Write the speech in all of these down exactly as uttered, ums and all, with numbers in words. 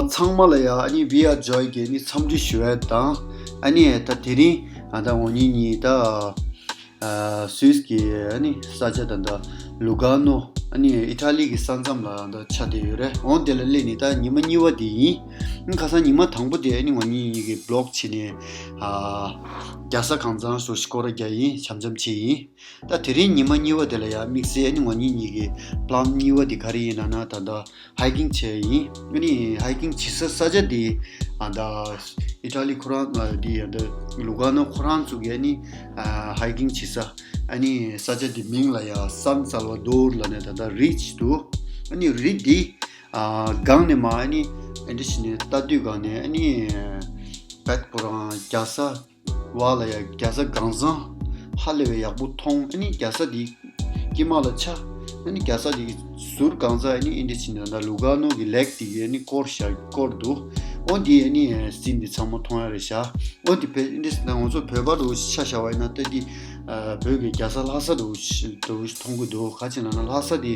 ཚང་མ་ལ་ཡ་ཨ་ནི་We Are Joy གི་ཨ་ནི་འཚམས་འདྲི་ཞུ་ཡ་དང་། ཨ་ནི་ད་དེ་རིང་ཨ་ད་ངོ་གཉིས་གཉིས་ད་ཨ་སུད་སི་གི་ཨ་ནི་ས་ཆ་ད་ད་ལུ་ག་ནོ། ཨ་ནི་ཨི་ཊ་ལི་གི་ས་མཚམས་ལ་ད་ཆ་བསྡད་ཡོད་རེད། འོང་དེ་ལ་སླེབས་ནི་ད་ཉི་མ་གཉིས་པ་དེ་ཡིན། ཁ་སང་ཉི་མ་དང་པོ་དེ་ཨ་ནི་ངོ་གཉིས་གཉིས་ཀྱི་བི་ལོག་བྱས་ནས་ཨ་རྒྱལ་ས་གངས་ཚང་སོ་སྐོར་ར་རྒྱག་ཡིན། འཆམ་འཆམ་བྱས་ཡིན། ད་དེ་རིང་ཉི་མ་གཉིས་པ་དེ་ལ་ཡ་དམིགས་བསལ་ཨ་ནི་ངོ་གཉིས་གཉིས་ཀྱི་པི་ལན་གཉིས་པ་དེ་ག་རེ་ཡིན་ལབ་ན། ད་ད་ཧའི་ཀིང་བྱས་ཡིན། ཨ་ནི་ཧའི་ཀིང་བྱེད་ས་ས་ཆ་དེ་ཨ་ད་ཨི་ཊ་ལི་ཁོ་རང་ཨ་དེ་ཨ་ད་ལུ་ག་ནོ་ཁོ་རང་ཚོ་གི་ཨ་ནི་ཨ་ཧའི་ཀིང་བྱེད་ས། ཨ་ནི་ས་ཆ་དེ་མིང་ལ་ཡ་སན་སལ་ཝ་དོར་ལབ་ནས་ད་ད་རི་ཅིག་འདུག་ཨ་ནི་རི་དེ་ཨ་སྒང་ནས་མར་ཨ་ནི་ཨ་འདྲ་བྱས་ནས་ལྟ་དུས་སྒང་ནས་ཨ་ནི་བད་ཁོ་རང་རྒྱལ་ས་བ་ལ་ཡ་རྒྱལ་ས་གངས་ཚང་ཧ་ལས་པའི་ཡག་པོ་མཐོང་། ཨ་ནི་རྒྱལ་ས་དེ་དཀྱིལ་མ་ལ་ཆགས། ཨ་ནི་རྒྱལ་ས་དེ་གི་ཟུར་གང་ས་ཨ་ནི་ཨིན་དེ་ཕྱིན་ན་ད་ལུ་ག་ནོ་གི་ལེག་དེ་གི་ཨ་ནི་སྐོར་ཤ་སྐོར་འདུག་འོ་དེ་ཨ་ནི་སིན་དེ་ཚང་མ་མཐོང་ཡ་རེད་ཤག་འོ་དེ་བོད་ཨིན་དེ་ཕྱིན་ན་ང་ཚོ་བོད་པ་རུ་ཆ་བཞག་པ་ཡིན་ན་ད་དེ་བོད་ཀྱི་རྒྱལ་ས་ལྷ་ས་རུ་རུ་མཐོང་གི་འདུག་ག་ཅི་ལབ་ན་ལྷ་ས་དེ་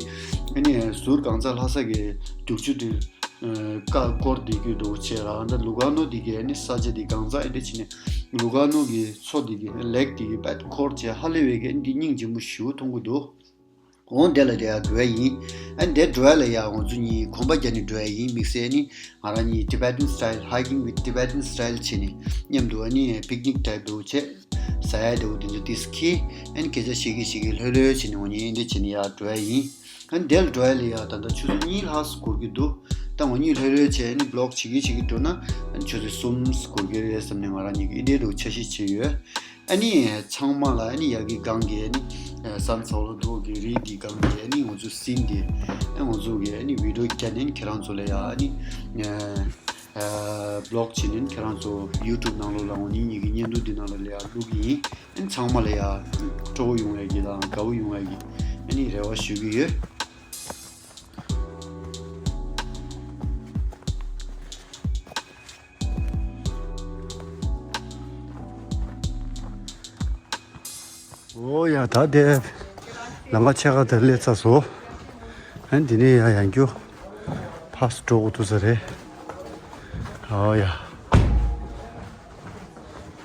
ཨ་ནི་ཟུར་གང་ས་ལྷ་ས་གི་རྒྱུག་ཆུ་དེ་ཀ་སྐོར་དེ་རྒྱུ་འདུག་བྱས་ར། ཨ་ད་ལུ་ག་ནོ་དེ་གའི་ནི་ས་ཆ་དེ་གང་ས་ཨེ་འདྲ་བྱས་ནས་ལུ་ག་ནོ་གི་མཚོ་དེ་གའི་ལེག་དེ་གའི་བད་ཁོར་བྱས་ཧ་ལས་པའི་གའི་འདི་སྙིང་རྗེ་མོ་ཞེ་པོ་མཐོང་གི་འདུག་འོང་དེ་ལ་དེ་ཡ་འགྲོ་ཡ་ཡིན། ཨ་འདི་འགྲོ་ཡ་ལ་ཡ་ང་ཚོ་གཉིས་གོམ་པ་རྒྱག་ནས་འགྲོ་ཡ་ཡིན། དམིགས་བསལ་ནི་ང་རང་གཉིས་Tibetan style hiking with Tibetan style བྱས་ནས་མཉམ་དུ་ཨ་ནི་picnic type དུ་བྱས་ཟ་ཡ་དེ་འོ་དེ་ཚོ་ཏིས་ཁི་ཨ་ནི་སྐད་ཆ་བཤད་ཀི་བཤད་ཀི་ལྷོད་ལྷོད་བྱས་ནས་ང་གཉིས་ཨེ་འདྲ་བྱས་ནས་ཡ་འགྲོ་ཡ་ཡིན། ཨ་ནི་དེ་ལ་འགྲོ་ཡ་ལ་ཡ་ད་ལྟ་ཆུ་ཚོད་གཉིས་ལྷག་ཙམ་འགོར་གི་འདུག་ད་ང་གཉིས་ལྷོད་ལྷོད་བྱས་ཨ་ནི་བི་ལོག་བྱེད་ཀི་བྱེད་ཀི་འགྲོ་ན་ཨ་ནི་ཆུ་ཚོད་གསུམ་འགོར་གི་རེད་བསམ་ནས་ང་རང་གཉིས་ཀྱིས་ཨེ་འདྲའི་འདུག་འཆར་གཞི་བྱས་ཡོད། ཨ་ནི་ཚང་མ་ལ་ཨ་ནི་ཡ་གི་སྒང་གི་ཨ་ནི་སན་སལ་ཝ་དོར་གི་རི་འདི་སྒང་གི་ཨ་ནི་ང་ཚོ་སིན་དེ་ཨ་ང་ཚོ་གི་ཨ་ནི་བི་ཌིའོ་བརྒྱབ་ནས་ཁྱེད་རང་ཚོ་ལ་ཡ་ཨ་ནི་བི་ལོག་བྱས་ནས་ཁྱེད་རང་ཚོ་ཡུ་ཊུབ་ནང་ལོགས་ལ་ང་གཉིས་གཉིས་ཀྱི་བརྙན་ཐུང་འདི་ནང་ལ་ལ་ཡ་བླུག་གི་ཡིན། ཨ་ནི་ཚང་མ་ལ་ཡ་སྤྲོ་པོ་ཡོང་ཡ་གི་དང་དགའ་པོ་ཡོང་ཡ་གི་ཨ་ནི་རེ་བ་ཞུ་གི་ཡོད། འོ་ཡ་ད་དེ་ལམ་ཁ་ཕྱེད་ཀ་དེར་སླེབས་ཚར་སོང་། ཨ་ནི་འདི་ནས་ཡ་ཡང་རྒྱུ་ཕར་འགྲོ་དགོས་ཐུག་ས་རེད། འོ་ཡ།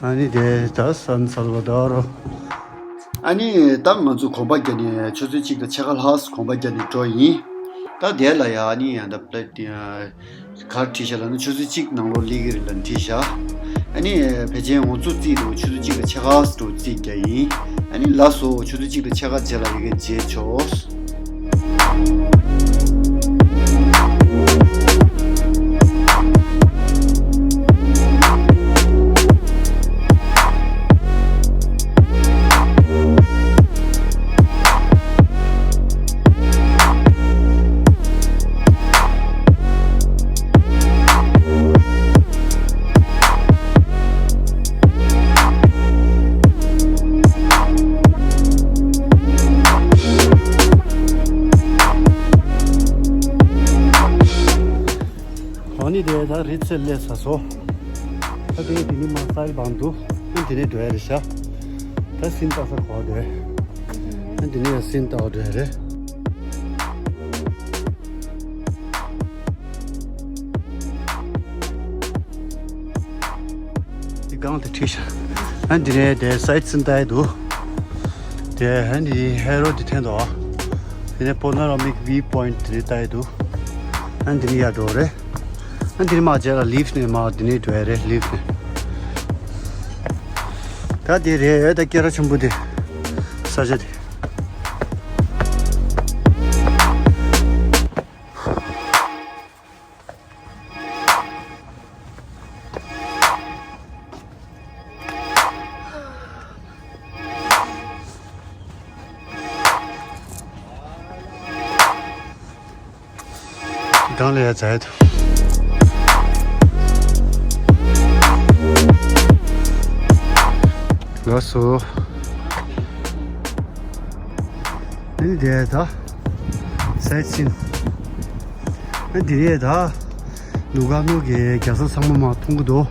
ཨ་ནི་དེ་ད་སན་སལ་ཝ་དོར། ཨ་ནི་ད་ང་ཚོ་གོམ་པ་བརྒྱབ་ནས་ཆུ་ཚོད་གཅིག་དང་ཕྱེད་ཀ་ལྷག་ཙམ་གོམ་པ་བརྒྱབ་ནས་འགྲོ་ཡིན། ད་དེ་ལ་ཡ་ཨ་ནི་ཡང་ད་པླེ་ཊི་ག་རེ་བྲིས་ཤག་ལབ་ན་ཆུ་ཚོད་གཅིག་ནང་ལོགས་སླེབས་ཀྱི་རེད་ལབ་བྲིས་ཤག་ཨ་ནི་ཕལ་ཆེར་ང་ཚོ་རྩིས་འདུག་ཆུ་ཚོད་གཅིག་དང་ཕྱེད་ཀ་འགྲོ་རྩིས་རྒྱག་ཡིན། ཨ་ནི་ལགས་སོ། ཆུ་ཚོད་གཅིག་དང་ཕྱེད་ཀ་རྗེས་ལ་ཡ་གི་མཇལ་ཆོག་གང་ནི་དེ་ད་རི་རྩེར་སླེབས་ཚར་སོང་། ད་དེ་དེ་ནི་མ་སལ་བང་འདུག་ཨ་དེ་ནས་འགྲོ་ཡ་རེད་ཤག་ད་སིན་ལྟ་ས་གོ་དེ། ཨ་དེ་ནས་ཡ་སིན་ལྟ་བ་འགྲོ་ཡ་རེད། དེ་སྒང་དེ་ཁྲིད་ཤག་ཨ་འདི་ནས་དེ་སའིཊ་སིན་ལྟ་ཡི་འདུག་དེ་ཨ་འདི་ཧེ་རོ་དེ་འཐེན་འདུག་ཨ་དེ་ནས་པོ་ན་རོ་མིག་བིའུ་པོའིནཊ་དེ་ནས་ལྟ་ཡི་འདུག་ཨ་འདི་ནས་ཡར་འགྲོ་རེད། ཨ་འདི་ནས་མར་རྗེས་ལ་ལིཕཊ་ནས་མར་འདི་ནས་འགྲོ་ཡ་རེད། ལིཕཊ་ནས། ད་དེ་རེད། ད་སྐད་གྲགས་ཆེན་པོ་དེ་ས་ཆ་དེ། སྒང་ལ་ཡ་འཛེགས་ཡ་འདུག་ལགས་སོ། ཨ་ནི་དེ་ད་སའིཊ་སིན། ཨ་འདི་རེད་ད། ལུ་ག་ནོ་གི་རྒྱལ་ས་ཚང་མ་མར་མཐོང་གི་འདུག་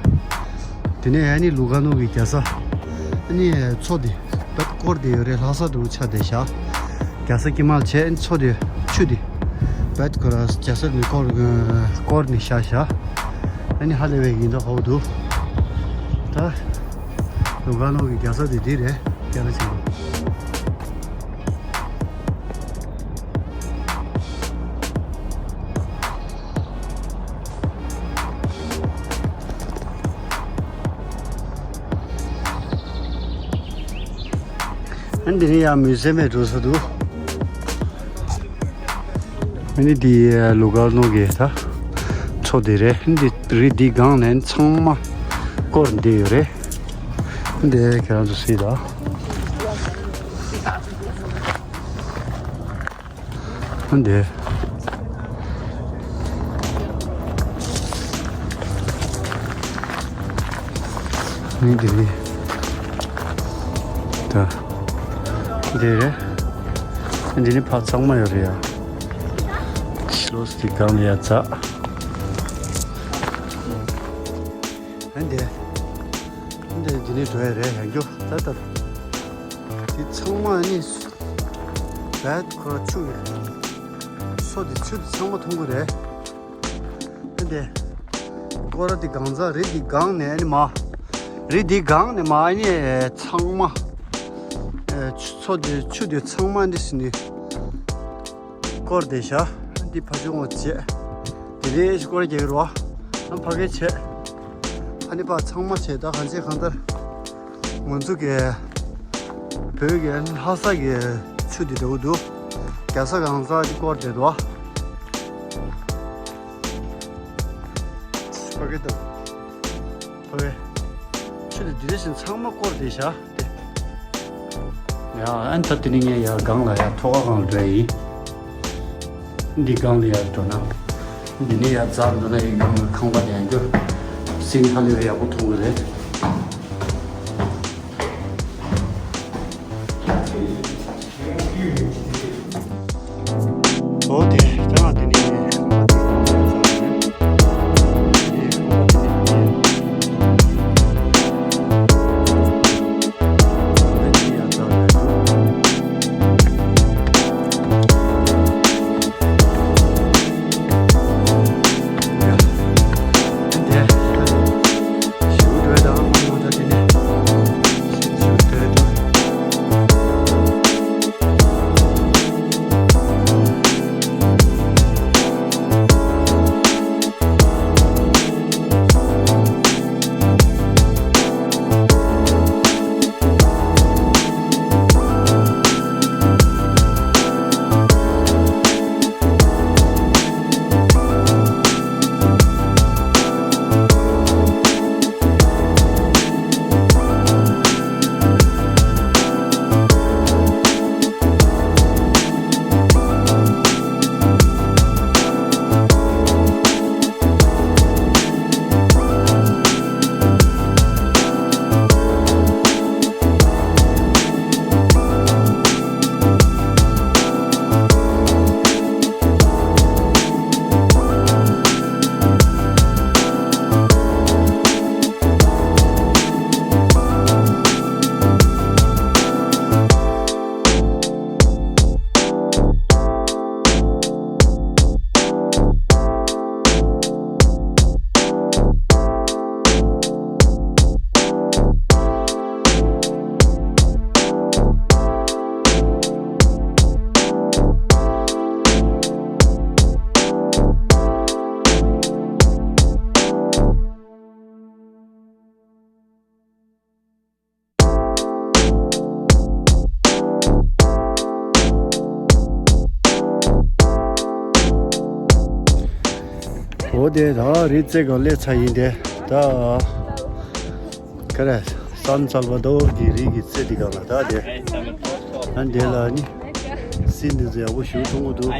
དེ་ནས་ཨ་ནི་ལུ་ག་ནོ་གི་རྒྱལ་ས། ཨ་ནི་མཚོ་དེ་བད་སྐོར་དེ་ཡོད་རེད། ལྷ་ས་དུ་ཆ་དེ་བཞག་རྒྱལ་ས་དཀྱིལ་མ་བྱས་ཨ་ནི་མཚོ་དེ་ཆུ་དེ། བད་ཁོ་ར་རྒྱལ་ས་ནི་སྐོར་སྐོར་ནི་ཤ་ཤ། ཨ་ནི་ཧ་ལས་པའི་ཡིན་ད་ཧོ་འདུག་ད་ལུ་ག་ནོ་གི་རྒྱལ་ས་དེ་འདི་རེད། རྒྱལ་ས་ཆེན་པོ། ཨ་འདི་ནི་ཡང་མུས་ཟེ་མེད་འགྲོ་ས་འདུག་ཨ་ནི་འདི་ལུ་ག་ནོ་གི་ད་མཚོ་འདི་རེད། འདི་རི་འདི་སྒང་ནས་ཚང་མ་སྐོར་འདི་ཡོད་རེད། འདི་ཁྱེད་རང་ཚོ་སྲིད་ད། འདི། ནི་འདི་ནི། ད། འདི་རེད། འདི་ནི་ཕ་ཚང་མ་ཡོད་རེད་ཡ། ཤི་ལོ་སི་ཏི་གང་ཡ་ཚ། འདི། འདི་འདི་ནི་འགྲོ་ཡ་རེད་ཡ་འགྱོ་ད་ད། འདི་ཚང་མ་ནི། བད་ཁོ་ར་ཆུ་ཡོད། སོ་དེ་ཆུ་དེ་ཚང་མ་འཐུང་གི་རེད། འདི། སྐོར་ར་དེ་གང་ཚ་རི་དེ་གང་ནས་ནི་མ། རི་དེ་གང་ནས་མ་ནི་ཚང་མ། ཨེ་ཆུ་ཚོ་དེ་ཆུ་དེ་ཚང་མ་འདི་སི་ནི། སྐོར་དེ་ཤ། འདི་ཕ་ཆུ་ངོ་བྱེད། དེ་རེ་ཞིག་སྐོར་རྒྱག་གི་རོ། ཨ་ཕ་གི་བྱེད། ཨ་ནི་ཕ་ཚང་མ་བྱེད་ད་གང་བྱེད་གང་ལྟར། ང་ཚོ་གི་བོད་ཀྱི་ལྷ་ས་གི་ཆུ་དེ་འདྲ་བོ་འདུག་རྒྱལ་ས་གང་ས་དེ་སྐོར་བསྡད་འདུག་ཕ་གི་འདུག་ཕ་གི་ཆུ་དེ་འདི་འདྲ་ཞིག་ཚང་མ་སྐོར་བསྡད་བཞག་དེ། ཡ་ཨན་ད་དེ་ནི་ངས་ཡ་སྒང་ལ་ཡ་ཐོག་ཁ་སྒང་ལ་འགྲོ་ཡིན། འདི་སྒང་ལ་ཡར་འགྲོ་ན། འདི་ནས་ཡར་འཛེགས་འགྲོ་ན་ཡི་སྒང་ལ་ཁང་པ་ལེན་རྒྱུ། སིང་ཧ་ལས་པའི་ཡག་པོ་མཐོང་གི་རེད། འོ་དེ་ད་ང་དེ་ནས་ཁང་པ་དེ་ཁང་པ་དེ་ཁང་པ་དེ་འོ་དེ་ད་རི་རྩེ་ག་སླེབས་ཚར་ཡིན་དེ་ད། ག་རེ། སན་སལ་བ་དོར་གྱི་རི་གི་རྩེ་འདི་ག་ལ་ད་དེ། ཨ་འདི་ལ་ནི། སིན་འདི་ཚོ་ཡག་པོ་ཞིག་མཐོང་གི་འདུག